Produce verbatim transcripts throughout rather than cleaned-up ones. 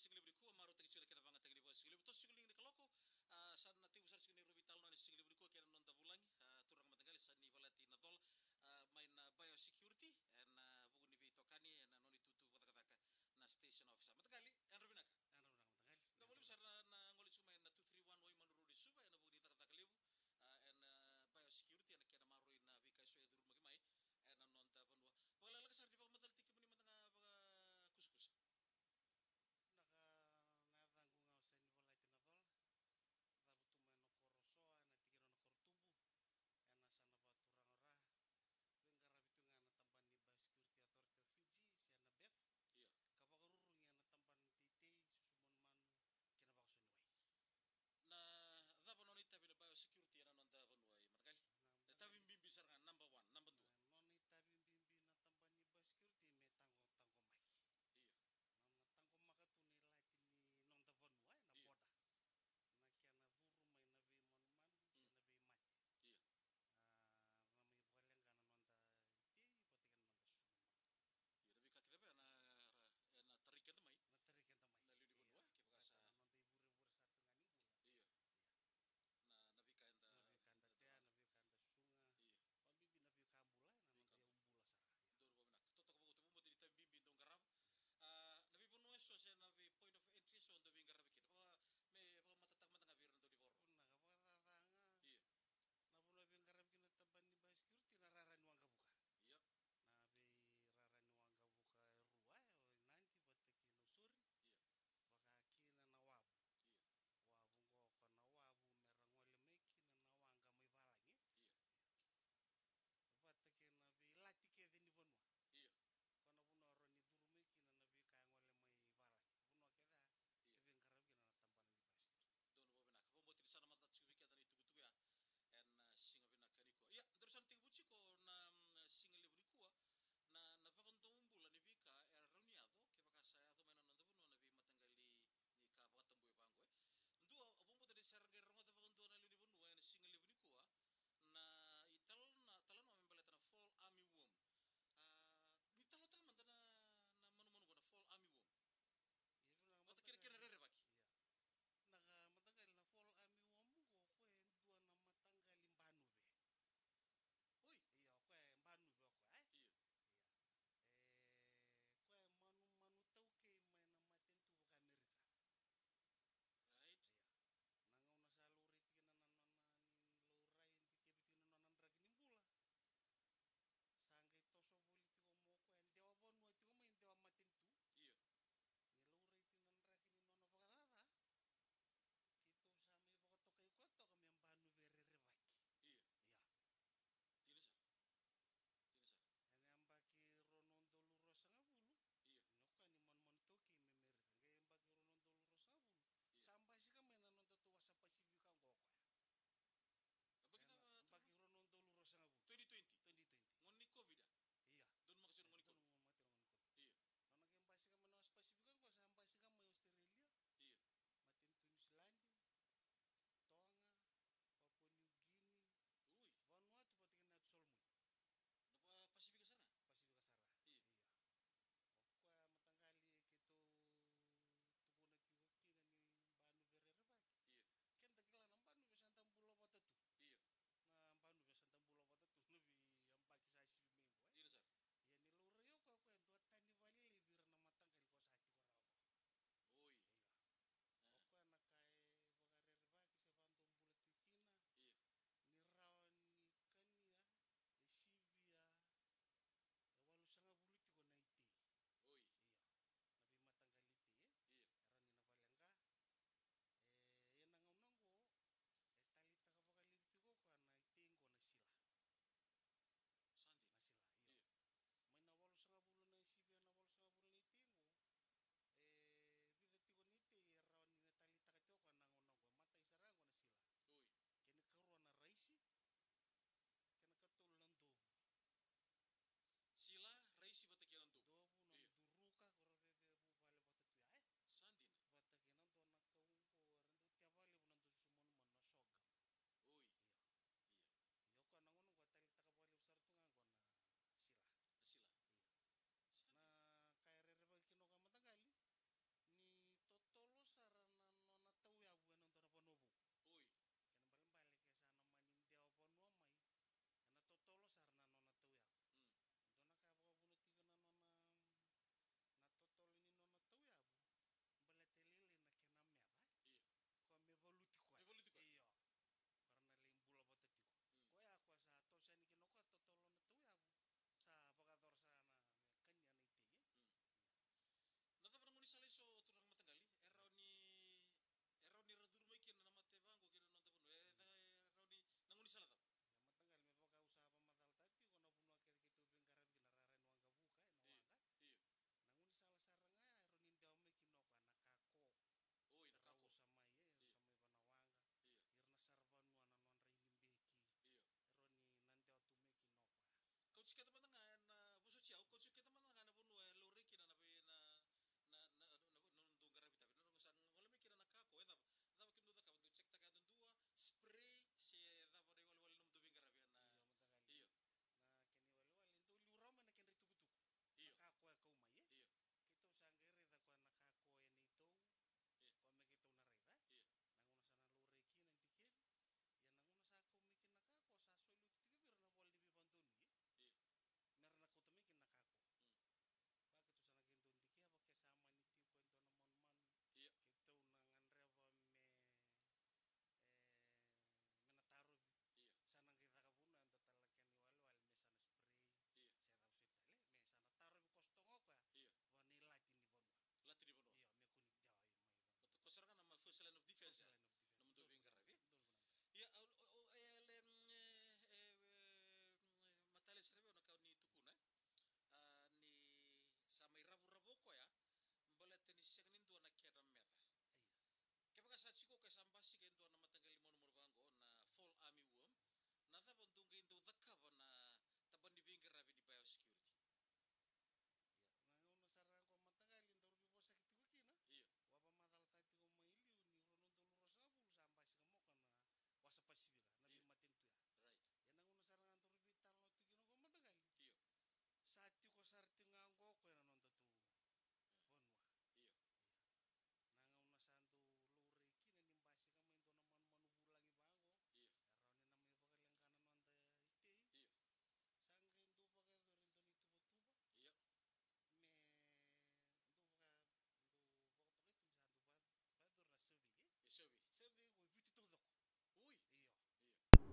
Siga levu nikua, marautaki tiko na kena vakayagataki ni vakasigalevu. Toso tiko na liga ni kaloko, a, sa na tekivu sara tiko na neirau veitalanoa ena siga levu nikua kei na noda vulagi, a, turaga mataqali, Sani Valati Nacola, a, mai na Biosecurity, ena vuku ni veitokani, ena nona itutu vakacakacaka na station officer. Mataqali, yadra vinaka. Yadra vinaka, mataqali. Vinaka vakalevu sara na, na gole tiko mai na two three one Waimanu Road e Suva, ena vuku ni cakacaka levu, a, ena, a, Biosecurity, ena kena maroroi na veika eso e curumaki mai ena noda vanua. Vakalekaleka sara ni vakamacalataki kemuni mada ga vakakusakusa. Na ka, na yacaqu ga o Sani Valati Nacola, cavutu mai na koro Soa, ena tikina o Nakorotubu, ena yasana vakaturaga o Ra. Veiqaravi tu ga ena tabana ni Biosecurity Authority of Fiji, se na BAFF. Io. Ka vakarurugi ena tabana ni teitei, susu manumanu, kei na vakasoniwai. Na cava nona itavi na Biosecurity ena noda vanua, e mataqali? Na itavi bibi sara ga, number one, naba dua. Na nona itavi bibi na tabana ni Biosecurity me taqo, taqomaki. Io. Na, na taqomaka tu na ilati ni noda vanua, e, na, io, border. Na kena curu mai na veimanumanu, mm, se na veimate. Io. A, na mai vakaleqa na noda itei, vata kei na noda susu manumanu. Io, na veika kece vei ena, ena tarai keda mai. Na tarai keda mai. Na lewe ni vanua, io, kevaka sa na noda ivurevure sara tu ga ni bula. Io. Io. Na, na veika eda, na veika eda, eda tea, na veika eda susuga. Io. Vakabibi na veika bula, na, veika, noda iyau bula sara. Io. Donu vakavinaka. Totoka vakauta, vakabauta ni itavi bibi dou qarava. A, na veivanua eso se na vei point of entry eso dou veiqaravi kina. Vaka, me vakamatatataka mada ga vei ira na dau ni vakarorogo. Na ka vakacaca ga. Io. Na vanua veiqaravi kina na tabana ni Biosecurity na rara ni waqavuka. Io. Na veirara ni waqavuka e rua, e, o Nadi vata kei Nausori. Io. Vaka kina na wavu. Io. Wavu qo, ko na wavu me ra gole mai kina na waqa mai valagi. Io. Vata kei na veilati kece ni vanua. Io. Ko na vanua rawa ni curu mai kina na veika e gole mai valagi. Vanua kece ya, io, e veiqaravi kina na tabana ni Biosecurity. Donu vakavinaka. Vakabauta ni sa na matata tiko vei keda na itukutuku ya ena, a, siga vinaka nikua. Ia, daru sa na tekivu tiko na, mm, siga levu nikua na, na vakadomobula ni veika e rawa ni yaco kevaka sa yaco mai na noda vanua na veimataqali ni ka vakatabui vaqo, e. Dua, au vakabauta ni sa ra qai rogoca vakadua na lewe ni vanua ena siga levu nikua na italanoa, na italanoa me baleta na fall army worm. A, ni talanoa tale mada na, na manumanu qo na fall army worm. Io, vinaka. Vata kei na kena mataqali rerevaki. Io. Na ka mataqali na fall army worm qo, o koya e dua na mataqali banuve. Oi. Io, o koya e banuve o koya, e? Io. Io. E, o koya e manumanu taukei mai na matanitu vaka-Amerika. Right. Io. Na gauna sa laurai tiko kina na nona, ni laurai, dikevi tiko kina na nona draki ni bula. Sa qai toso voli tiko mai o koya, e dewa vanua tiko mai, e dewa matanitu. Io. Ni laurai tiko na draki ni nona vakacaca, keitou sa mai vakatokai koya toka me banuve rerevaki. Io. Io. Dina sara. Dina sara. Ena yabaki rua na udolu ruasagavulu. Io. Ni o koya ni manumanu taukei mai Amerika. Qai yabaki rua na udolu ruasagavulu. Io. Sa basika mai na nodatou wasa Pasifika qo o koya. Yabaki cava? Yabaki rua na udolu ruasagavulu. Twenty twenty. Twenty twenty. Gauna ni COVID a? Ia. Donumaka tiko na gauna ni COVID. Donumaka tiko na gauna ni COVID. Ia. Nona qai basika mai na wasa Pasifika qo, sa basika mai Australia. Ia. Matanitu Niusiladi, Toga, Papua Niu Kini, ui, Vanuatu vata kei na Yatu Solomoni. Na pa-, Pasifika sara ga? Pasifika sara. Ia. Ia. O koya mataqali keitou tukuna tiko kina ni banuve rerevaki. Ia. Keda kila na banuve sa da bula vata tu. Ia. Na banuve sa da bula vata tu na veiyabaki sa sivi mai qo, e? Dina sara. Ia ni laurai o koya, o koya e dua tani vakalailai vei ira na mataqali ko sa tiko rawa qo. Oi. Ia. E. O koya na ka e vakarerevaki se vakadobula tiko kina. Ia. Ni rawa ni kania e sivia e walusagavulu tiko na itei. Oi. Ia. Na veimataqali itei, e? Ia. E rawa ni na vakaleqa. E, ia na gauna qo, e taleitaka vakalevu tiko o koya na itei qo na sila. Sa dina. Na sila, io. Io. Mai na walusagavulu na sivia na walusagavulu na itei qo, e vica tiko na itei e rawa ni na taleitaka tiko o koya na gauna qo. Matai sara qo na sila. Oi. Kena karua na raisi, kena katolu na dovu. Sila, raisi vata kei na dovu. Dovu, na, io, duruka, ko ra veve vuvale vata tu ya, e? Sa dina. Vata kei na dua na kau qo, era dau tea vakalevu na dau susu manumanu na sorghum. Oi. Io. Io. Io, koya na gauna qo a taleitaka vakalevu sara tu ga qo na sila. Na sila. Io. Sa dina. Na ka e rerevaki kina o koya mataqali, ni to,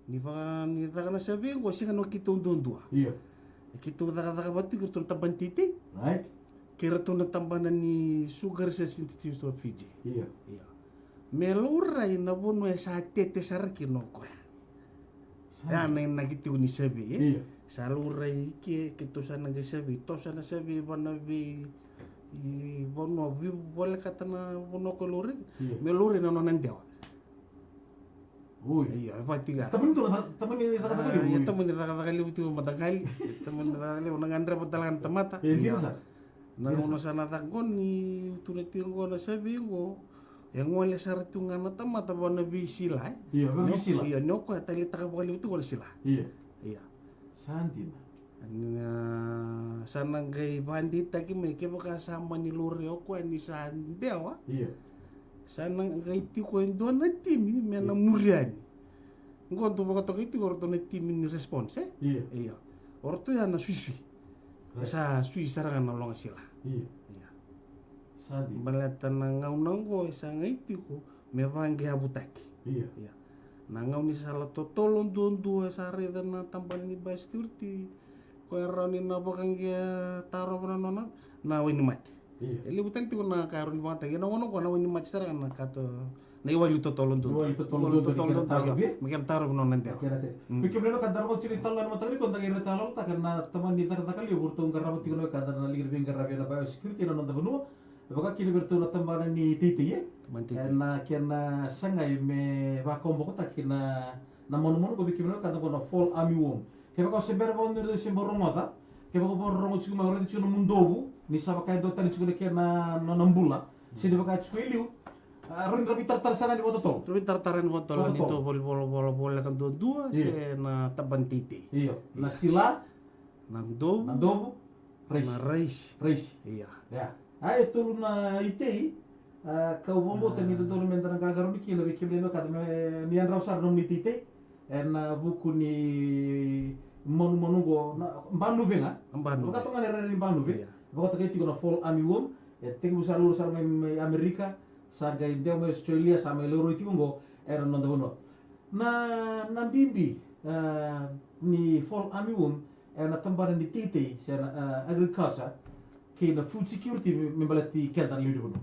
Ni vaka ni caka na survey qo, sega ni o keitou duadua. Ia. E keitou cakacaka vata tiko iratou na tabana ni teitei. Right. Kei iratou na tabana ni Sugar Research Institute of Fiji. Ia. Ia. Me laurai na vanua e sa tete sara kina o koya. Sa. Ya na inaki tiko ni survey, e? Ia. Sa laurai ke, keitou sa na qai survey, toso na survey vana vei, i vanua, vei volekata na vanua ko laurai. Ia. Me laurai na nona dewa. Oi. Ia, e vati ga. Tamani tu na ca-, tamani cakacaka levu. Ia, tamani cakacaka levu tiko mataqali. Tamani cakacaka levu, na gadreva tale ga na tamata. E, dina sara. Na gauna sa na caka qo ni tu na tiko qo na survey qo. E gole sara tu ga na tamata vana veisila, e. Ia, vana veisila. Ia, ni o koya taleitaka vakalevu tiko na sila. Ia. Ia. Sa dina. Na, sa na qai vakadeitaki mai kevaka sa mani laurai o koya ni sa dewa. Ia. Sa na qai tiko e dua na timi me na muri yani. Qo dou vakatokai tiko o ratou na timi ni response, e? Ia. Ia. O ratou ya na suisui. Right. Sa sui sara ga na loga sila. Ia. Ia. Sa dina. Baleta na gauna qo e sa qai tiko me vaqeavutaki. Ia. Ia. Na gaunisala totolo duadua sa raica na tabana ni biosecurity, ko e rawa ni na vaqea tarova na nona, na wainimate. Ia. E levu tale tiko na ka e rawa ni vaqataki. Na gauna qo na wainimate sara ga na ka to, na iwali totolo duadua. Iwali totolo duadua, iwali totolo duadua, ia. Me kena tarovi nona dewa. Kena tete. Mm. Vei kemuni na ka da rogo tiko ni talo na mataka ni ko da qai reta lolotaka na tabana ni cakacaka levu ratou qarava tiko na wekada na liga ni veiqaravi ena biosecurity ena noda vanua. E vaka kina vei ratou na tabana ni teitei, e? Tabana ni teitei. Ena kena sagai me vakawabokotaki na, na manumanu qo vei kemuni na wekada qo na fall army worm. Kevaka o se bera vakanuinui se bau rogoca, kevaka o vakarorogo tiko mai, o raica tiko na nomu dovu ni sa vaka e dua tani tiko na kena, na, na bula. Se ni vaka tiko e liu, a, rawa ni ra veitaratara sara ni vakatotolo. Ra veitaratara ni vakatotolo, ni tou volivoli, volivoli, voleka duadua, ia, se na tabana ni teitei. Io, na, ia, sila, na dovu, na dovu, raisi. Na raisi. Raisi. Ia. Ia. A, e tolu na itei, a, kau vakabauta ni dodonu meda na qaqarauni kina vei kemuni na wekada me ni yadrava sara na nomuni teitei. Ena vuku ni manumanu qo, na banuve ga. Na banuve. Vakatoka ga na rere ni banuve. Ia. Vakatokai tiko na fall army worm. E tekivu sa lura sara mai, mai Amerika, sa qai dewa mai Australia, sa mai laurai tiko qo ena noda vanua. Na, na bibi, e, ni fall army worm ena tabana ni teitei se na, e, agriculture kei na food security me, me baleti keda na lewe ni vanua.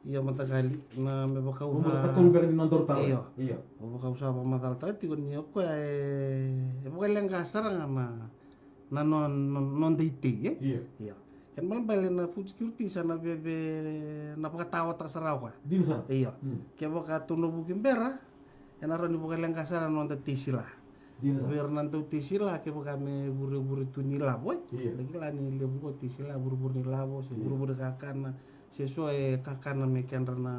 Ia, mataqali, na me vakau, io, sa, io, io, vakau sa vakamacalataka tiko ni o koya e, e vakaleqa sara ga na, na no, no, noda itei, e? Io. Io. Kena ibalebale na food security sa na veve na vakataotaka sara o koya. Dina sara. Io. Mm. Kevaka tou na vuki bera, ena rawa ni vakaleqa sara na noda tei sila. Dina sara. Vei ira na dau tei sila, kevaka me vurevure tu ni lavo, e? Io. Da kila ni levu qo tei sila, vurevure ni lavo, se, io, vurevure kakana, se so e kakana me kedra na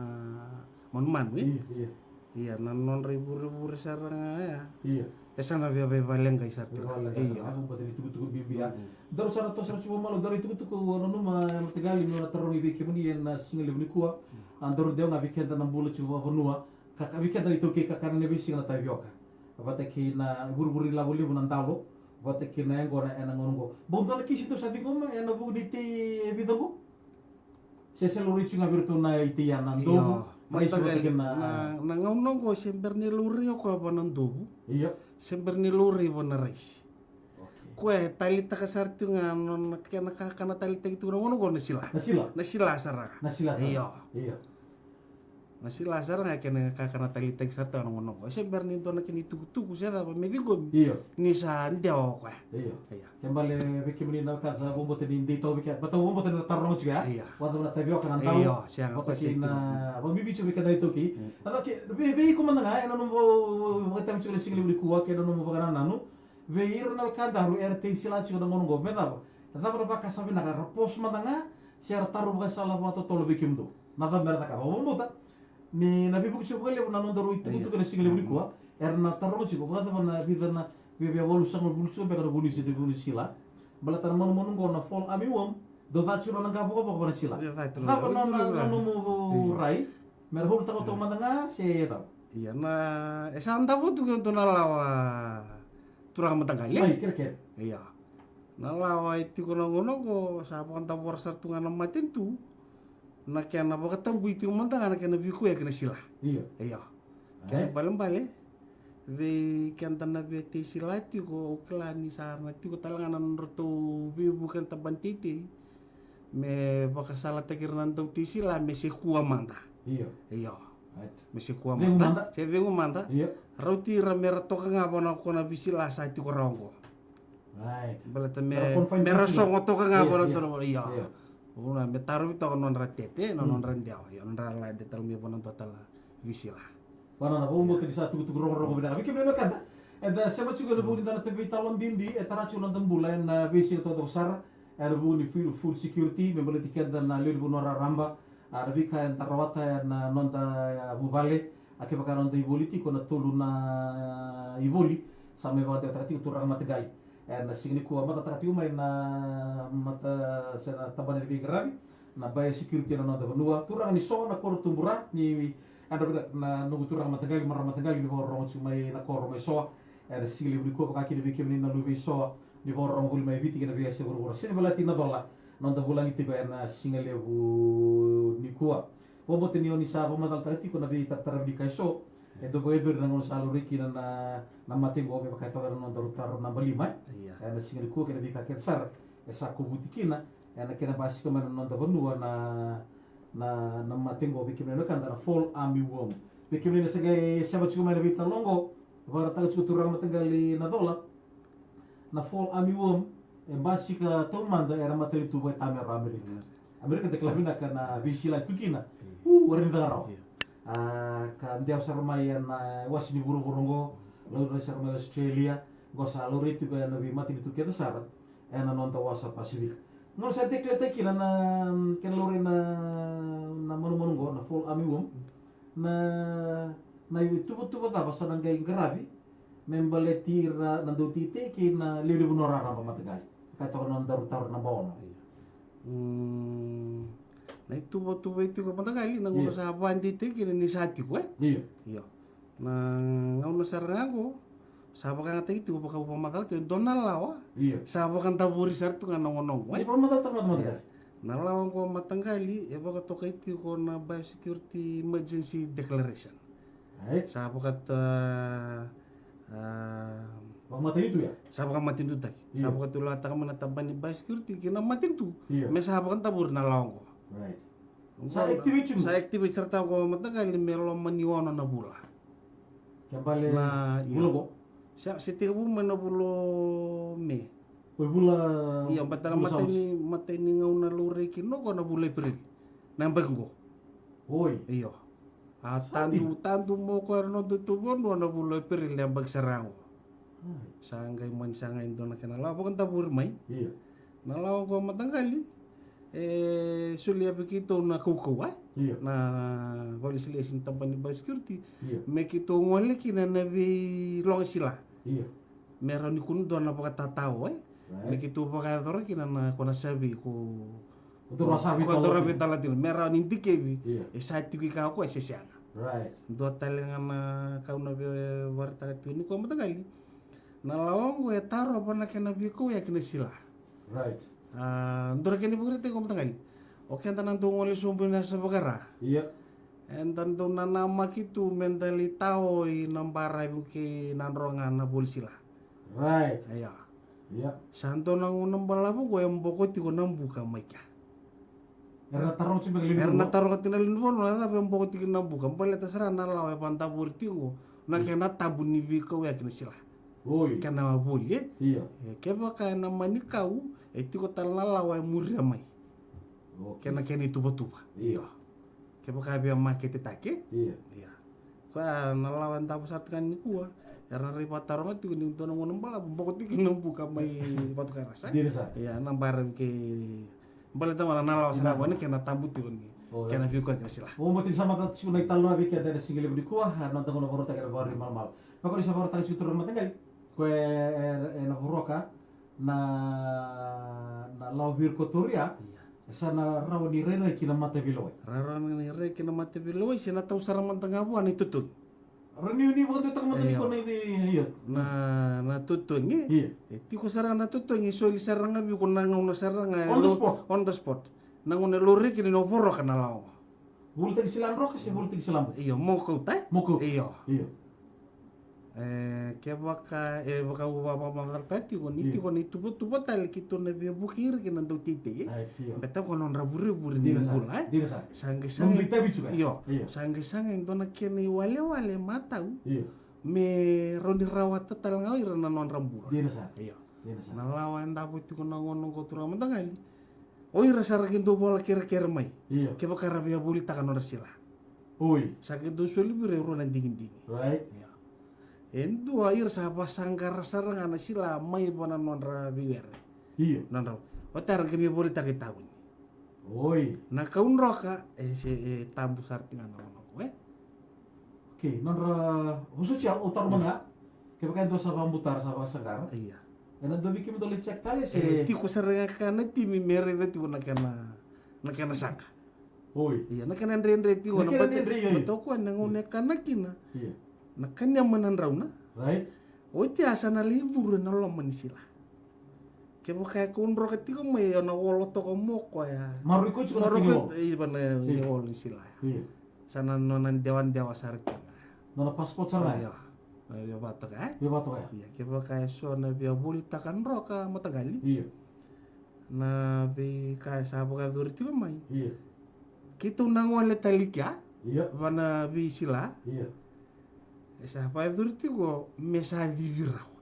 manumanu, e? Io, io. Ia, na nodra ivurevure sara ga ya. Io. E sa na via veivaleqai sara tu. Veivaleqai sara. Io. Au bata ni tukutuku bibi ya. Mm. Daru sa na toso sara tiko vakamalua, daru itukutuku, au nanuma, e, mataqali, meu na tarogi vei kemuni ena siga levu nikua. Mm. A, daru dewa ga vei keda na bula tiko vakavanua. Ka, ka, vei keda na iTaukei, kakana ena veisiga na tavioka. Vata kei na vurevure ni lavo levu na dalo. Vata kei na yaqona ena gauna qo. Bau dua na kisi dou sa ciqoma ena vuku ni tei e vica qo? Se, se laurai tiko ga vei iratou na itei ya na, io, dovu, raisi, mataqali, vata kei na, na, na gauna qo se bera ni laurai o koya va na dovu. Io. Se bera ni laurai va na raisi. Okay. Koya e taleitaka sara tiko ga na, na kena kakana taleitaki tiko na gauna qo na sila. Na sila. Na sila sara ga. Na sila sara. Io. Io. Na sila sara ga kena kakana taleitaki sara tu ena gauna qo. Se bera ni dua na kena itukutuku se cava me ciqomi. Io. Ni sa dewa o koya. Io. Io. Kena ibalebale vei kemuni na wekada sa vakabauta ni dei tau vei keda. Baleta au vakabauta ni ra taroga tiko ya. Io. Vakacava na tavioka, na dalo. Io, sega, vata kei na, vakabibi tiko vei keda na iTaukei. Mm. A, okay, vei, vei iko mada ga, ena nomu va-, va-, vakaitavi tiko ena siga levu nikua, kei na nomu vakanananu. Vei ira na wekadaru era tei sila tiko na gauna qo, me cava? Cava na vakasama vinaka, ra pause mada ga, se ra taro vakasala vakatotolo vei kemudou? Na cava mera cakava? Au vakabauta ni na veivuke tiko vakalevu na nodaru itukutuku ena siga levu nikua, era na taroga tiko, vakacava na vica na, via, via walusagavulu tiko beka na vuni se, vuni sila. Baleta na manumanu qo na fall army worm, dau ca tiko na qavokavoka va na sila. Cava na, na, na nomu rai? Mera ulutaga toka mada ga se cava? Ia, na, e sa davo tu kina tu na lawa, turaga mataqali. Mai, kerekere. Ia. Na lawa e tiko na gauna qo sa vakadavora sara tu ga na matanitu. Na kena vakatabui tiko mada ga na kena veikuya kei na sila. Io. Io. Kena ibalebale. Vei keda na via tei sila tiko, au kila ni sa na tiko tale ga na nodratou veivuke na tabana teitei me vakasalataki ira na dau tei sila me se kua mada. Io. Io. Right. Me se kua mada. Se cegu mada. Io. Rauti ira me ra toka ga vua na kona veisila sa tiko rawa oqo. Right. Baleta me ra sogo toka ga vua na dua na vanua. Io. Vuna me tarovi toka na nodra tete, na nodra dewa. Io, nodra la de taro me vua na dua tale na veisila. Vanana, vou bota ni sa tukutuku rogorogo vinaka vei kemuni na wekada. Eda sema tiko ena vuku ni dua na tauveitalanoa bibi e tara tiko na noda bula ena veisiga taucoko sara. Ena vuku ni food security me baleti keda na lewe ni vanua raraba. A, na veika eda rawata ena noda vuvale. A, kevaka noda ivoli tiko na tolu na ivoli sa mai vakadewataka tiko turaga mataqali. Ena siga nikua matataka tiko mai na mata se na tabana ni veiqaravi na biosecurity ena noda vanua. Turaga ni so na koro tubura ni yadra vinaka na noqu turaga mataqali, marama mataqali ni vakarorogo tiko mai na koro mai Soa. Ena siga levu nikua vaka kina vei kemuni na luve i Soa ni vakarorogo voli mai Viti kei na veiyasa e vuravura. Sega ni valati na cola noda vulagi tiko ena siga levu nikua. Vabauta ni oni sa vakamacalataka tiko na veitarataravi ni ka e so e dau vakayacori na gauna sa laurai kina na mate qo me vaka e toka ena noda rutaro naba lima. Ena siga nikua kei na veika kece sara e sa kovuti kina ena kena basika mai na noda vanua na na mate qo vei kemuni na wekada na fall army worm. Vei kemuni na se qai sema tiko mai na veitalanoa qo, vakaraitaka tiko turaga mataqali na cola. Na fall army worm e basika taumada ena matanitu vakaitamera o Amerika. Amerika da kila vinaka na veisila e tu kina. U, warai ni caka rawa. A, ka dewa sara mai ena wase ni vuravura oqo, laurai sara mai Australia, qo sa laurai tiko ena veimatanitu kece sara ena noda wasa Pasifika. Gauna sa declare-taki kina na kena laurai na manumanu oqo na fall army worm, na na ituvatuva cava sa na qai qaravi me baleti ira na dauteitei kei na lewe ni vanua raraba mataqali? Ka toka na noda rutaro naba ono. Na ituvatuva e tiko mataqali na gauna sa vakadeitaki kina ni sa tiko e. Io. Na gauna sara ga qo sa vakayagataki tiko, vakavamacala tiko e dua na lawa. Io. Sa vakadavori sara tiko ga na gauna oqo e. Na lawa oqo mataqali e vakatokai tiko na Biosecurity Emergency Declaration. Sa vakata vakamatanitu ya. Sa vakamatanitutaki. Sa vakatulewa taka mai na tabana ni biosecurity ki na matanitu me sa vakadavori na lawa oqo. Sa activate sara taka oqo mataqali me loma ni ono na vula. Ke bale na vula oqo. Sa se tekivu mai na vula o Me. Ko i vula ia bata na matai ni gauna laurai kina oqo na vula Epereli na yabaki oqo. Oi. Io. A tadu tadu mo ko era noda tu vanua na vula Epereli na yabaki sara oqo. Sa qai mani sa qai dua na kena lawa vakadavori mai. Io. Na lawa oqo mataqali e solia vei keitou na kaukauwa e na valesilesi ni tabana ni biosecurity me keitou gole kina na veiloga sila. Io. Me rawa ni kunu dua na vakatatao e me keitou vakayacora kina na ko na savei ko ko dora savei tala tiko me rawa ni dikevi e sa tiko i ka ko e se sega. Dua tale ga na kau na veivaretaka tiko ni ko mataqali. Na lawa oqo e tarova na kena veikauyaki na sila. A dua na kena ivakaraitaki ko mataqali. O keda na dau gole sobu ina yasa vakara. Eda dau nanamaki tu me da lai tao i na baravi kei na droga na voli sila. Ia. Sa dua na gauna balavu ko e boko tiko na buka mai kea. Era na taroga tiko na lewe ni vanua na cava e boko tiko na buka. Baleta sara na lawa e vakadavori tiko na kena tabu ni veikauyaki na sila. Kena voli e. Kevaka ena mani kau e tiko tale na lawa e muria mai. Kena kena ituvatuva. Io. Kevaka via maketetaki e. Koya na lawa e davo sara tiko ga nikua. Era na rai vakataroga tiko ni dua na gauna balavu boko tiko na buka mai Vatukarasa. Ia na baravi kei baleta gona na lawa sara vua ni kena tabu tiko ni kena veikauyaki na sila. Vo mati ni sa mata tiko na italanoa vei keda ena siga levu nikua, a noda gauna vakarautaki ena vakarui malamala. Vaka ni sa vakarautaki tiko turaga mataqali ko e ena voroka na na lawa virikotoria. Ia. E sa na rawa ni rairai ki na mataveilewai. Rawa ni rairai ki na mataveilewai se na tau sara mada ga vua na itotogi. Ra niu ni vakadewataka mada ni ko na ivei io. Na na totogi e tiko sara na totogi e soli sara ga vei iko na gauna sara ga on the spot. Na gauna e laurai kina ni o voroka na lawa. Volitaki sila droka se volitaki sila buka. Io mo kauta e mo kauta. Io. Io. E, kevaka, e, vaka au vakamacalataka tiko, ni tiko na ituvatuva tale keitou na via vuki ira kina na dauteitei, e. Beta ko nodra vurevure ni bula, e. Sa qai sa qai, io, sa qai sa qai dua na kena iwalewale matau me rawa ni rawata tale ga o ira na nodra bula. Io. Na lawa e davo tiko na gauna oqo, turaga mataqali. O ira sara ke dau vola kerekere mai. Kevaka ra via volitaka nodra sila. Oi. Sa ke dau soli vei ira e rua na digidigi. Io. E dua, ira sa vasaqara sara ga na sila mai vua na nodra veiwere. Io. Nodra. Oti ya ra ke mai volitaka i tauni. Oi. Na kau droka, e se, e tabu sara tiko ga na gauna oqo, e. Okei, nodra, vosoti au, au taro mada ga. Kevaka e dua sa vakabutara, sa vakasaqara. Ia. Ena dua vei kemudou lai check tale se. E tiko sara ga ka na timi me raica tiko na kena, na kena saqa. Oi. Ia, na kena dredre tiko na kena dredre, io. Bata o koya na gauna e kana kina. Ia. Na kanema na drauna. Right. Oti ya sa na lai curu ena loma ni sila. Kevaka e kau droka tiko mai, o na olo toka mo koya. Maroroi koya tiko na kena olo. Io, na kena olo ni sila ya. Io. Sa na nona dewadewa sara tiko ga. Nona passport sara ga. Io. Io, vatoka, e? Io, vatoka, e? Ia, kevaka e so na via volitaka droka mataqali. Io. Na veika e sa vakayacori tiko mai. Io. Keitou na gole tale i kea. Io. Va na veisila. Io. E sa vakayacori tiko me sa civi rawa.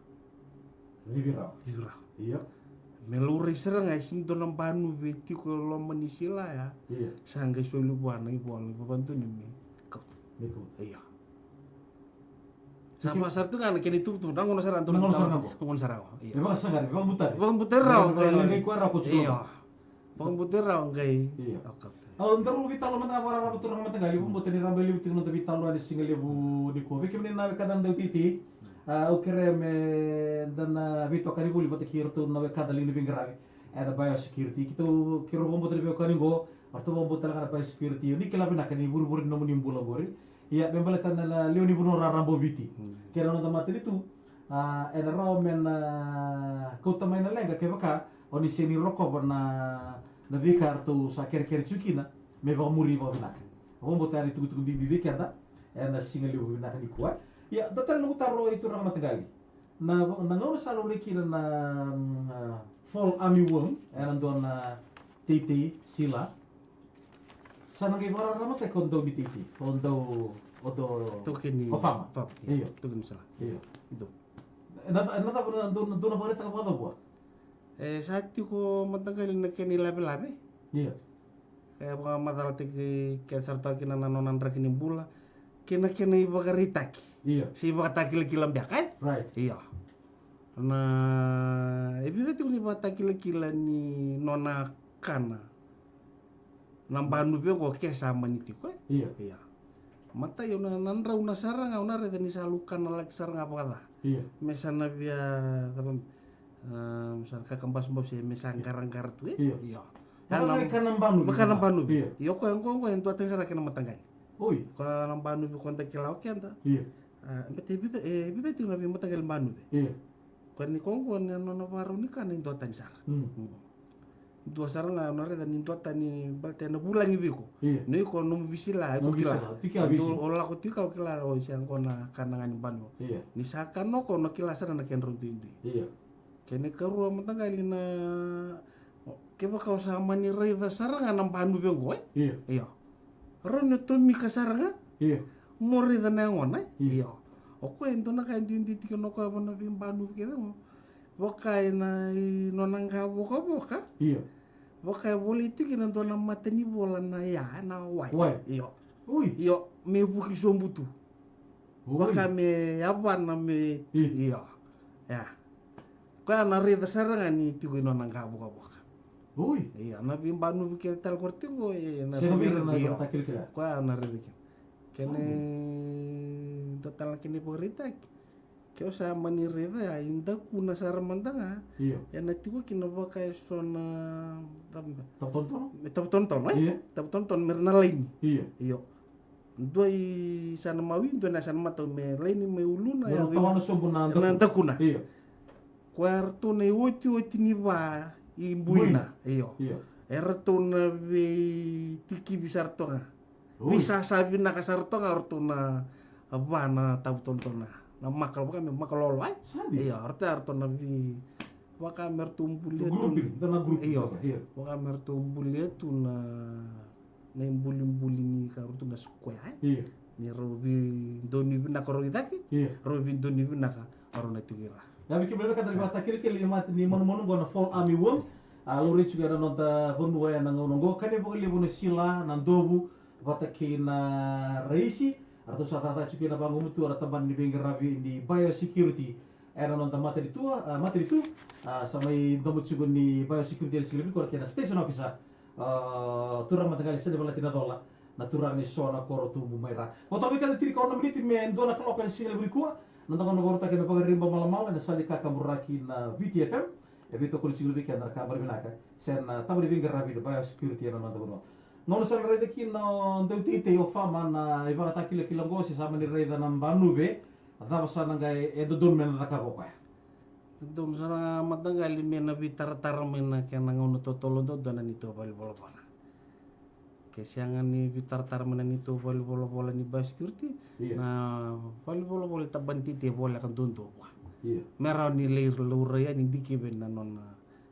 Civi rawa. Civi rawa. Io. Me laurai sara ga e sega ni dua na banuve tiko e loma ni sila ya. Io. Sa qai soli vua na ivola ni vakadonui me kauta. Me kauta. Io. Sa vaka sara tu ga na kena ituvatuva, na gauna sara ga, na gauna sara ga. Na gauna sara ga. Io. Me vakasaqari, me vakabutari. Vakabutari rawa, me vakaleqai koya rawa ko tiko. Io. Vakabutari rawa qai. Io. Au daru veitalanoa mada ga vakararaba, turaga mataqali, vakabauta ni rabailevu tiko na noda veitalanoa ena siga levu nikua. Vei kemuni na wekada na dauteitei, a, au kerea me da na veitokani voli vata kei iratou na wekada liga ni veiqaravi ena biosecurity. Keitou, keirau vakabauta na veiwekani qo, o ratou vakabauta tale ga na biosecurity. Ni kila vinaka ni vurevure ni nomuni bula qori. Ia, me baleta na, na lewe ni vanua raraba o Viti kei na noda matanitu, a, ena rawa me na kauta mai na leqa kevaka o ni sega ni rokova na, na veika eratou sa kerekere tiko kina me vakamuri vakavinaka. Au vakabauta ya na itukutuku bibi vei keda ena siga levu vinaka nikua. Ia, dua tale na noqu taro, i turaga mataqali. Na, na gauna sa laurai kina na, na fall army worm, ena dua na teitei sila. Sa na qai vakararamataki o dau ni teitei, o dau, o dau, taukei ni, o fama. Fama, io. Io. Taukei ni sala. Io. Io. Ena, ena cava na dau, dau na vakaraitaka vakacava vua? E sa tiko mataqali na kena ilavelave. Io. E vakamacalataki kece sara toka kina na nona draki ni bula kei na kena ivakaraitaki. Io. Se ivakatakilakila beka, e? Right. Io. Na, e vica tiko na ivakatakilakila ni nona kana na banuve qo ke sa mani tiko, e? Io. Io. Matai, au na, na drauna sara ga, au na raica ni sa laukanalaki sara ga vakaca. Io. Me sa na via, cava, a, me sa na kakabasubasu, me sa qaraqara tu, e? Io. Io. Vaka na, vaka na banuve. Vaka na banuve. Io. Io, koya qo, qo e dua tani sara kei na mataqali. Oi. Koya na banuve ko da kila o keda. Io. A, beta e vica, e vica tiko na veimataqali banuve. Io. Koya ni ko qo na nona vakarau ni kana e dua tani sara. Mm. Mm. Dua sara ga na raica ni dua tani, baleta ena vulagi vei iko. Io. Ni ko nomu veisila, iko kila. Nomu veisila, tiko ya veisila. O lako tiko o kila, o, se qo na kana ga ni banuve. Io. Ni sa kana o koya, o na kila sara na kedrau duidui. Io. Kena ikarua mataqali na, kevaka o sa mani raica sara ga na banuve qo, e? Io. Io. Rawa ni o tomika sara ga. Io. Mo raica na yagona, e? Io. Io. O koya e dua na ka e duidui tiko na koya vua na veibanuve kece qo. Vaka ena, i nona qavokavoka. Io. Vaka e volai tiko ena dua na matanivola na ya, na wai. Wai. Io. Ui. Io, me vuki sobu tu. Oi. Vaka me yavana me, io. Io. Ya. Koya na raica sara ga ni tiko i nona qavokavoka. Oi. Io, na veibanuve kece tale qori tiko, e, na sega vei ira na ivakatakilakila. Koya na raica kina. Kena, dua tale na kena ivakaraitaki. Ke o sa mani raica ya, e dakuna sara mada ga. Io. Ena tiko kina vaka e so na, tavutonotono? Me tavutonotono, e? Io. Tavutonotono, me ra na laini. Io. Io. Dua i sana mawi, dua na sana matau, me laini mai uluna, me ra tawana sobu na dakuna. Io. Koya eratou na iotioti ni va i buina. Buina. Io. Io. Eratou na veitikivi sara toka ga. Oi. Veisasa vinaka sara toka ga eratou na va na tavutonotono. na maka, vaka me maka lolo ai. Sa dina. Io, ratou, ratou na vi, vaka me ratou bulia tu. Grouping, dua na grouping. Io. Io. Vaka me ratou bulia tu na, na ibulibuli ni ka ratou na square ai. Io. Ni rau vidonu vinaka rau i cake. Io. Rau vidonu vinaka rau na tiko i ra. Ia vei kemuni na ka da vakatakilakila ni mata ni manumanu qo na Fall Army Worm. A, laurai tiko ena noda vanua ena gauna qo. Kania vakalevu na sila, na dovu, vata kei na raisi. Ratou sa caca tiko ena vagumatua na tabana ni veiqaravi ni biosecurity ena noda matanitu, a, matanitu. A, sa mai domo tiko ni biosecurity ena siga levu nikua na kena station officer, a, turaga mataqali Sene Valati Nacola, na turaga ni so na koro tubu mai ra. Vo toka vei keda tini ka ono na miniti me dua na kaloko ena siga levu nikua. Na noda gauna vakarautaki ena Vakariba Malamala ena sala ni kakaburaki na Viti F M. E veitokoni tiko vei keda na ka balavu vinaka se na tabana ni veiqaravi ni biosecurity ena noda vanua. Gauna sa na raica kina o dauteitei, o fama, na ivakatakilakila qo se sa mani raica na banuve, cava sa na qai e dodonu me na cakava o koya? Dodonu sara mataqali me na veitaratara mai na kena gauna totolo dodonu na neitou valenivolavola. Ke sega ni veitaratara mai na neitou valenivolavola ni biosecurity, io, na valenivolavola ni tabana ni teitei e voleka duadua vua. Io. Me rawa ni lai laurai yani, dikevi na nona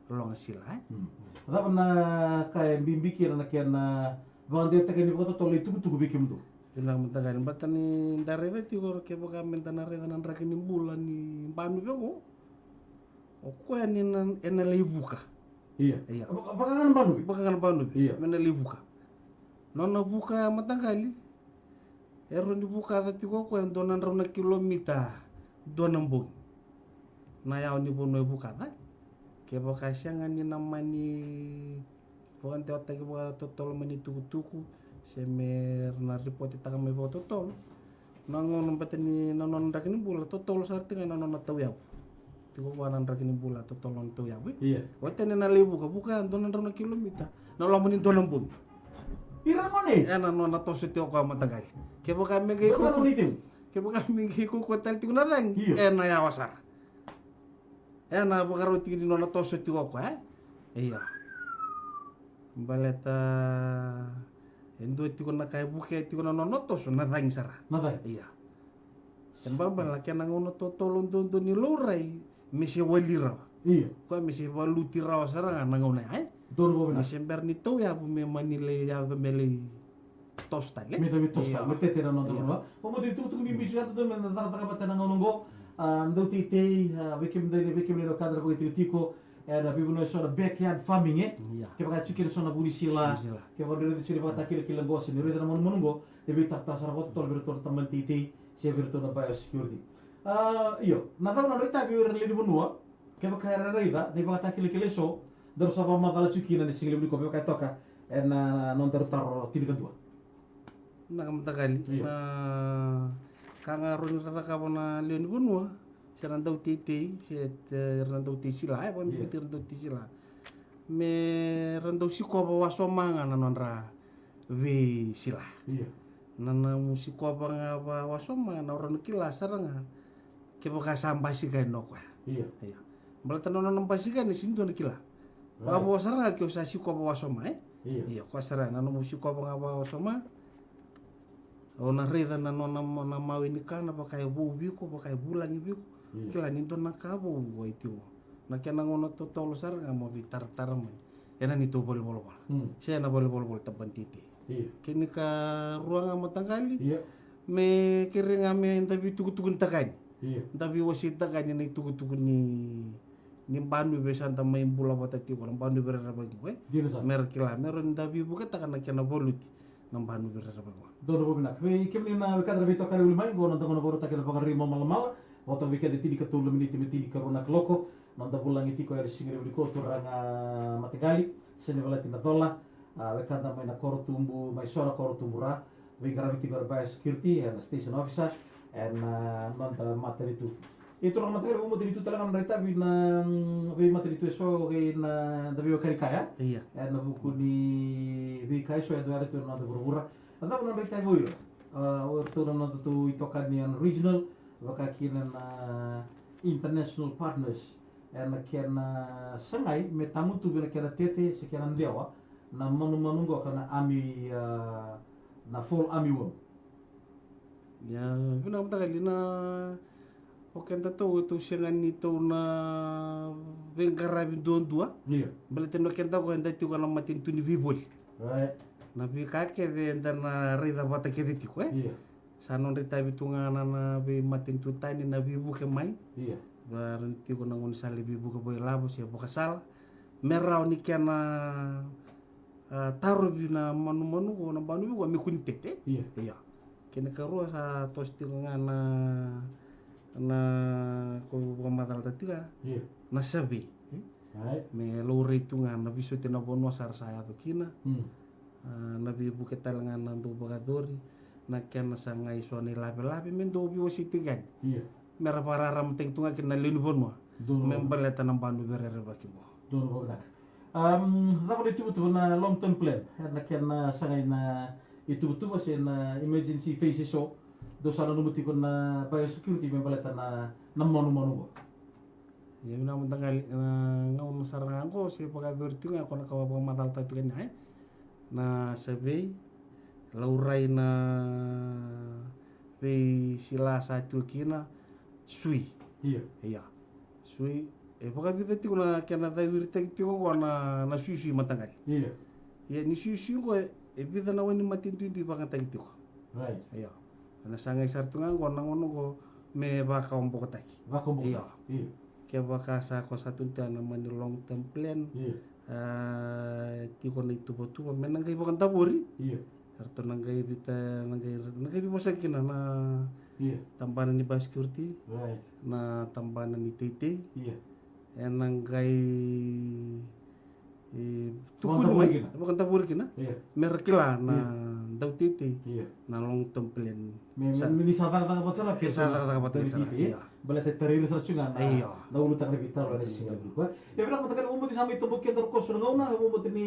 loga sila, e? Mm. Cava na ka e bibi kina na kena vakadewataki ni vakatotolo itukutuku vei kemudou? Vinaka mataqali, baleta ni da raica tiko, kevaka me da na raica na draki ni bula ni banuve qo, o koya ni na, ena lai vuka. Ia. Ia. Vaka, vaka ga na banuve. Vaka ga na banuve. Ia. Me na lai vuka. Nona vuka ya mataqali, e rawa ni vukaca tiko o koya e dua na drau na kilomita dua na bogi. Na yawa ni vanua e vukaca. Kevaka e sega ni na mani vakadewataki vakatotolo mai na itukutuku, se me ra na ripotetaka mai vakatotolo. Na gauna bata ni na nona draki ni bula, totolo sara tiko ga na nona tauyavu. Tiko vua na draki ni bula, totolo na tauyavu, e? Ia. Oti ni na lai vuka, vuka ya dua na drau na kilomita na loma ni dua na bogi. Ira mone? Ena nona toso tiko o koya mataqali. Kevaka me qai kaukaua, kevaka me qai kaukaua tale tiko na cagi, ia, ena yawa sara. Ena vakarau tiko ni nona toso tiko o koya, e? Ia. Baleta e dua tiko na ka e vukea tiko na nona toso, na cagi sara. Na cagi. Ia. E balebale na kena gauna totolo duadua ni laurai, me se wali rawa. Ia. Koya me se valuti rawa sara ga na gauna ya, e? Donu vakavinaka. Me se bera ni tauyavu me mani lai yaco me lai toso tale. Me tau me toso tale, me tete na noda vanua. Ia. Vakamatau ni tukutuku bibi tiko ya, dodonu me na cakacaka vata na gauna oqo. A, dauteitei, a, vei kemudou, vei kemuni na wekada na vakaitikotiko ena veivanua eso na backyard farming, e? Ia. Kevaka e tiko kina eso na vu ni sila. Vu ni sila. Kevaka ni raica tiko ni vakatakilakila qo se ni raica na manumanu qo, e veitaratara sara vakatotolo vei iratou na tabana ni teitei se vei iratou na biosecurity. A, io, na cava na nodra itavi o ira na lewe ni vanua? Kevaka era raica na ivakatakilakila eso, daru sa vakamacala tiko kina ena siga levu nikua, me vaka e toka ena nodaru taro tinikadua. Na ka mataqali, io, na ka ga rawa ni ra cakava na lewe ni vanua, se na dauteitei, se, e, ira na dautei sila, e, vakabibi, io, ira na dautei sila. Me ra dau sikova wasoma ga na nodra veisila. Io. Na, na nomu sikova ga vawasoma, na rawa ni kila sara ga kevaka sa basika yani o koya. Io. Io. Baleta na nona basika yani e sega ni dua na kila. Right. Vakavo sara ga ke o sa sikova wasoma, e? Io. Io, koya sara ga na nomu sikova ga vawasoma. O na raica na nona, na mawe ni kana, vaka e vou vei iko, vaka e vulagi vei iko. Io. Kila ni dua na ka vou qo e tiko. Na kena gauna totolo sara ga mo veitaratara mai ena neitou valenivolavola. Mm. Se ena valenivolavola tabana ni teitei. Io. Kena ikarua ga mataqali, io, me kerei ga me da veitukutukunitaka yani. Io. Da veiwaseitaka yani na itukutuku ni, ni banuve sa da mai bula vata tiko, na banuve rerevaki qo, e? Dina sara. Me ra kila, me rawa ni da veivuketaka na kena valuti na banuve rerevaki qo. Donu vakavinaka. Vei kemuni na wekada na veitokani voli mai, qo na noda gauna vakarautaki na Vakarerei Malamala. Vo toka vei keda tinikatolu na miniti me tinikarua na kaloko. Noda vulagi tiko ena siga levu nikua o turaga mataqali Sene Valati Nacola, a, wekada mai na koro tubu, mai so na koro tubu ra, veiqaravi tiko ena biosecurity, ena station officer ena, a, noda matanitu. E turaga mataqali, vakamatanitu tale ga na nodra itavi na, mm, veimatanitu eso kei na, da veiwekani kaya. Ia. Ena vuku ni veika eso e dau yaco tu ena noda vuravura. A cava na nodra itavi o ira? A, o iratou na nodatou itokani ena regional, vaka kina na international partners, ena kena sagai me tagutuvi na kena tete se kena dewa na manumanu qoka na army, a, na fall army worm. Ia, vinaka mataqali, na O keda tou, tou sega ni tou na veiqaravi duadua. Ia. Baleta ni o keda ko eda tiko na matanitu ni veivoli. Right. Na veika kece eda na raica vata kece tiko, e? Ia. Sa nodra itavi tu ga na, na veimatanitu tani na veivuke mai. Ia. Ra tiko na gaunisala e veivuke vakailavo se vakasala. Me rawa ni kena, a, tarovi na manumanu ko na banu viko me kua ni tete. Ia. Ia. Kena karua sa toso tiko ga na, na ko vakamacalataka tiko ga. Ia. Na survey. Right. Me laurai tu ga na veisau oti na vanua sa ra sa yaco kina. Hmm. A, na veivuke tale ga na dau vakayacori, na kena sa qai so na ilavelave me dau veiwasei tiko yani. Ia. Me ra vakararamataki tu ga kina na lewe ni vanua. Donu. Me baleta na banu veirerevaki qo. Donu vakavinaka. Am, cava na ituvatuva na long term plan? E na kena sa qai na ituvatuva se na emergency phase eso. Dou sa nanuma tiko na biosecurity me baleta na, na manumanu qo. Ia vinaka mataqali, na gauna sara ga qo se vakayacori tiko ga ko na ka vakamacalataka tiko yani, e? Na survey, laurai na veisila sa tiko kina, sui. Ia. Ia. Sui, e vakavica tiko na kena cawiritaki tiko qo na, na suisui mataqali. Ia. Ia ni suisui qo e, e vica na wai ni matanitu e dui vakayagataki tiko. Right. Ia. Na sa qai sara tu ga qo na gauna qo me vakawabokotaki. Vakawabokotaki. Ia. Ia. Kevaka sa ko sa tu ni tena mani long term plan. Ia. A, tiko na ituvatuva me na qai vakadavori. Ia. Eratou na qai vita, na qai, na qai veivosaki kina na, ia, tabana ni biosecurity. Right. Na tabana ni teitei. Ia. E na qai, e, tukuni mai, vakadavori kina. Vakadavori kina. Ia. Me ra kila na, ia, dauteitei. Ia. Na long term plan. Me, sa, me, me ni sa cakacaka vata sara, me sa cakacaka vata sara, ia. Baleta e tarai ira sara tiko ga na, ia, na ulutaga ni veitalanoa ena siga levu nikua. Ia vinaka mataqali, vakabauta ni sa mai toboki keda rukoso na gauna, vakabauta ni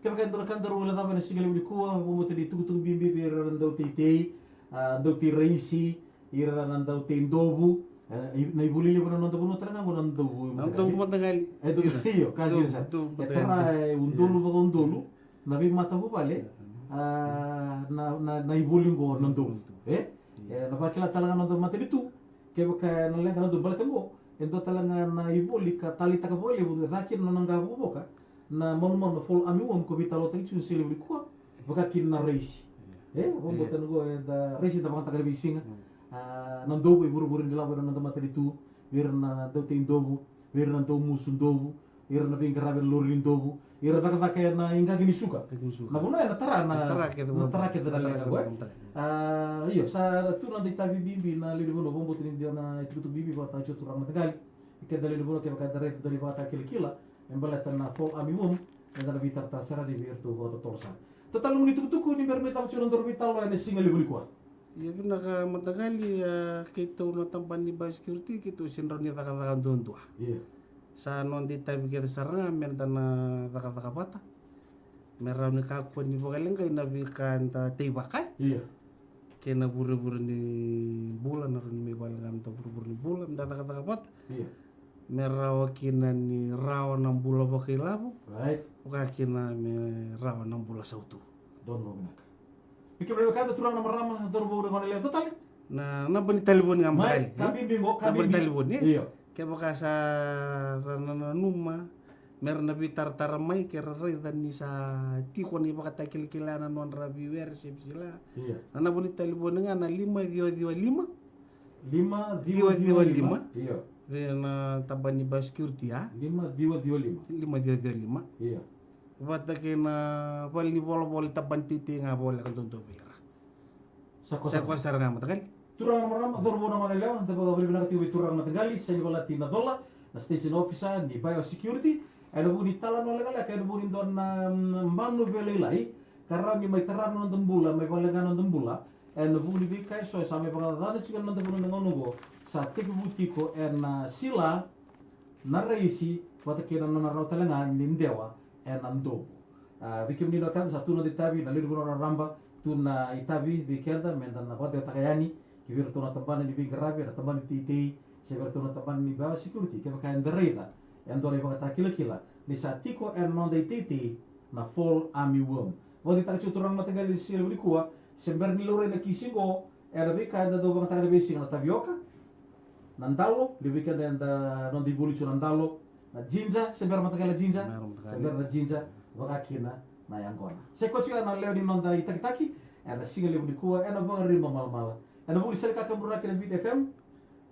kevaka e dua na ka daru guilecava ena siga levu nikua, vakabauta ni tukutuku bibi vei ira na dauteitei, a, dautei raisi, ira na dautei dovu, e, i-, na ivoli levu na noda vanua tale ga qo na dovu. Na dovu mataqali. E, dovu, io, ka dina sara. Dovu, e tara e udolu vakaudolu na veimatavuvale, a, na, na, na ivoli qo na dovu. E? E, na vakila tale ga na noda matanitu, kevaka e na leqa na dovu baleta qo, e dua tale ga na ivoli ka taleitaka vakalevu, e caka kina na nona qavokavoka, na manumanu na fall armyworm ko veitalanoataki tiko ena siga levu nikua, vaka kina na raisi. E, vakabauta na qo eda raisi eda vakayagataka ena veisiga. Mm. A, na dovu e vurevure ni lavo ena noda matanitu, vei ira na dautei dovu, vei ira na daumusu dovu, ira na veiqaravi ena lori ni dovu, ira cakacaka ena iqaqi ni suka. Iqaqi ni suka. Na vanua ena tara na, na tara kece na leqa qo. A, io, sa tu na noda itavi bibi na lewe ni vanua, vakabauta ni dua na itukutuku bibi vakataki tiko turaga mataqali. Keda lewe ni vanua kevaka eda raica dua na ivakatakilakila me baleta na fall armyworm, eda na veitaratara sara yani vei iratou vakatotolo sara. Totolo ni tukutuku ni bera me cava tiko na nodaru veitalanoa ena siga levu nikua. Ia vinaka mataqali, a, keitou na tabana ni biosecurity, keitou sega ni rawa ni cakacaka duadua. Ia. Sa noda itavi kece sara ga me da na cakacaka vata. Me rawa ni kakua ni vakaleqai na veika eda teivaka. Ia. Kei na vurevure ni bula, na rawa ni mai vakaleqa na vurevure ni bula, me da cakacaka vata. Ia. Me rawa kina ni rawa na bula vakailavo. Right. Vaka kina me rawa na bula sautu. Donu vinaka. Vei kemuni na wekada, turaga na marama, cauravou, na goneyalewa, dua tale. Na, na naba ni talevoni ga mai, mataqali, ka bibi qo, ka bibi. Naba ni talevoni, e? Io. Kevaka sa ra na nanuma me ra na veitaratara mai, ke ra raica ni sa tiko na ivakatakilakila ena nodra veiwere se veisila. Io. Na naba ni talevoni ga na lima ciwa ciwa lima. Lima ciwa ciwa lima. Io. Vei na tabana ni biosecurity, a? Lima ciwa ciwa lima. Lima ciwa ciwa lima. Io. Vata kei na vale ni volavola, tabana ni teitei ga voleka duadua vei ira. Sa koya sara ga mataqali. Turaga na marama, cauravou, na goneyalewa, da vakavinavinaka tiko vei turaga mataqali Senivalati Nacola, na station officer ni biosecurity, ena vuku ni talanoa lekaleka ena vuku ni dua na, mm, banu veilailai ka rawa ni mai tara na noda bula, mai vakaleqa na noda bula ena vuku ni veika eso e sa mai vakacacana tiko ena noda vanua ena gauna oqo. Sa tekivu tiko ena sila, na raisi, vata kei na nona rawa tale ga ni dewa ena dovu. A, vei kemuni na wekada, sa tu na noda itavi, na lewe ni vanua raraba, tu na itavi vei keda me da na vakadewataka yani ki vei iratou na tabana ni veiqaravi, na tabana ni teitei, se vei iratou na tabana ni biosecurity, kevaka eda raica e dua na ivakatakilakila ni sa tiko ena noda iteitei na fall armyworm. Vakadeitaka tiko turaga mataqali ena siga levu nikua, se bera ni laurai na kisi qo, ena veika eda dau vakayagataka ena veisiga, na tavioka, Na dalo, levu vei keda eda noda ivoli tu na dalo, na jinja, se bera mataqali na jinja, se bera na jinja, vaka kina na yaqona. Se ko tiko na lewe ni noda itakitaki ena siga levu nikua, ena vakarima malamala, ena vuli sele kakaburaki na Viti F M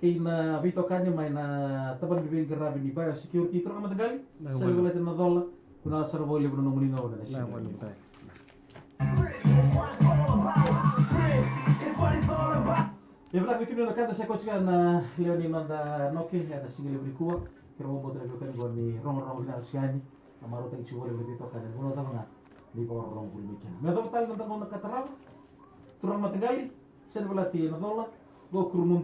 kei na veitokani mai na tabana ni veiqaravi ni Bio Security. Turaga mataqali, sele valati na cola, kuna sara vau levu na nomuni gauna na siga levu nikua. E vinaka vei kemuni na keda se ko tiko na lewe ni noda noke ena siga levu nikua. Keirau vakabauta na veiwekani qo ni rogorogo vinaka tiko yani, na marautaki tiko voli na veitokani, na vanua cava ga ni vakarorogo voli mai kina. Me yacova tale na noda gauna ka tarava. Turaga mataqali, sele valati na cola, qo Kurumudu.